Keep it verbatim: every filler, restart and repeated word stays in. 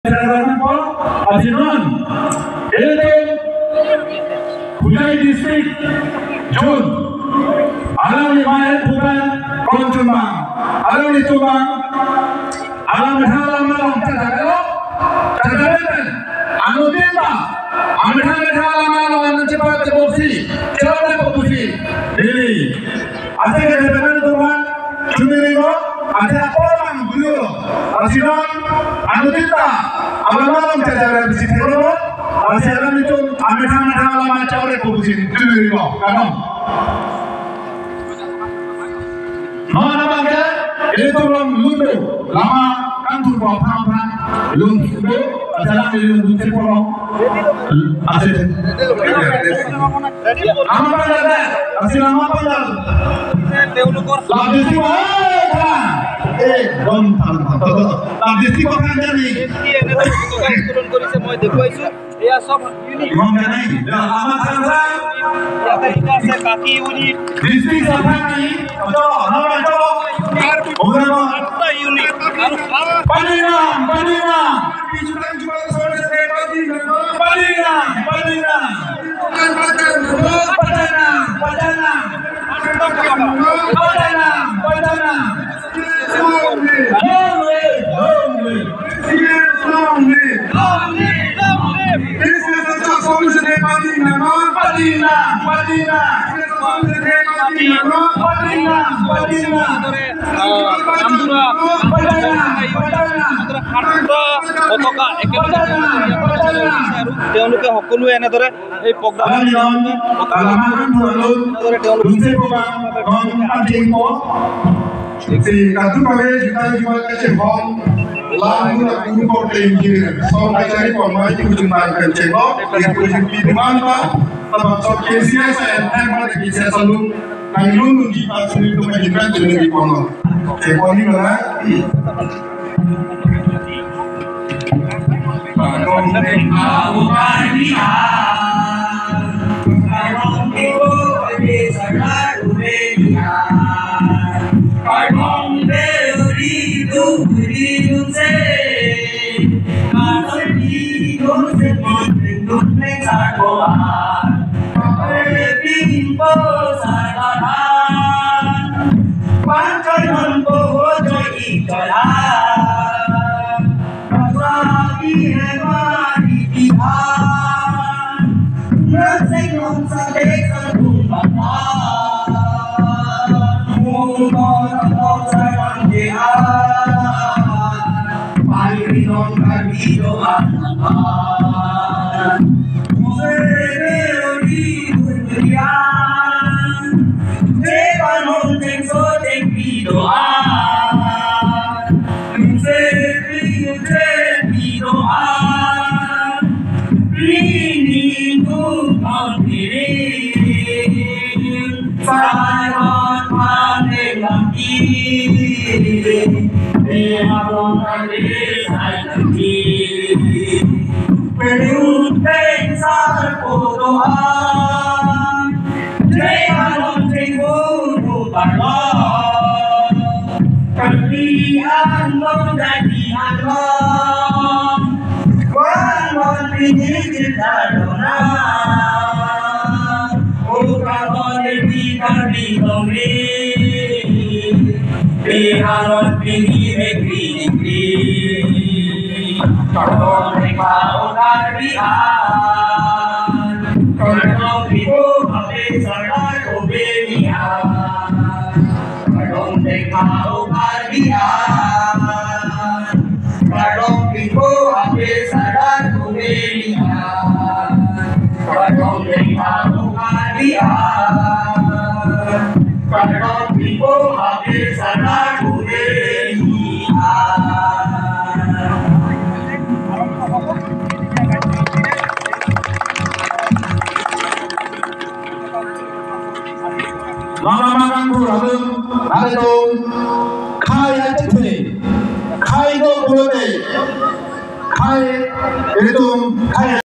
Ajinon, ilitum Hojai district, June, alangli main bukan kon chumbang, alanglitum bang, alang methang alam along chadaklo, chadaklo, anuttin ta, amethang methang alam along anchepate boksi, chadaklo boksi, neli. Ase ke depan teman, chuniri lo, ase apor mang guru lo. Ajinon, anuttin ta, alam along chadaklo boksi thelo lo, ase alanglitum, amethang methang alam chadaklo boksi, chuniri lo, kanon. Non abang ke, ilitum long lun do, lama kangthur bo aphrang aphrang, lun do, ase alang lun do si polo. Ase. Ama pangdar, ase ama pangdar. La district, eh, tha. Eh, don tha, tha, tha, tha. La district ko kan jani. এয়া সব unit. Mon jani. La ama tha tha. ইয়াতে এটা আছে কাকি unit. District sa tha ni. Ajo, no, ajo. Ora mo. আঠটা ইউনিট। আৰু Padinang, Padinang. Padinang, Padinang. Padinang, Padinang. Padinang, Padinang. Long live, long live. Long live, long live. Long live, long live. Padinang, Padinang. Padinang, Padinang. Padinang, Padinang. আহ, Namghosa, Padinang, Padinang. সাতটা পতাকা একেলগে তেওঁলোকে সকলোৱে এনেদৰে এই programme Alangli non, alama kangthur alun, dunse po bang, non panting po. Si katu page juta juta kachehon, lalu lalu ko tem kiri. So kachari po mai tu jumpa kan chengko, dia tu jumpa di mana? Sebab so K C S and M R K C S alun, nang lun di pas ni tu majikan jumpa di kono. Chengko ni mana? Padong dengkau kami ah, padong dengkau kami salah dunia. Padong dengkau di dunia se, masih di dunia se, masih di dunia sakoa. Padong dengkau salah, pancai non po joi ijola. Pasabi hemari Bihar, nasek non sadek sadung bata. Mumor non sarang dea, pari non kari doa nama. Mure deori hurian, deba non tengso tengpi doa. Sepi sepi doa, rini tu kau diri. Sarat pandai lagi, dia kau kali lagi. Perlu pensar ko doa, jai along jai guru parlo. Kali along jadi along, wan wan pini kita dona. Uka bole di kami kami, di along pini negeri negeri. Padong dengkau Karbi an, padong dengkau Karbi salah ko benian. Padong dengkau Karbi an, padong dengkau Karbi salah ko benian. Padong dengkau Karbi an, padong dengkau Karbi salah ko benian. Mama makan kurang, ada tuh. Kaya cete, kai do bulate, kai itu kai.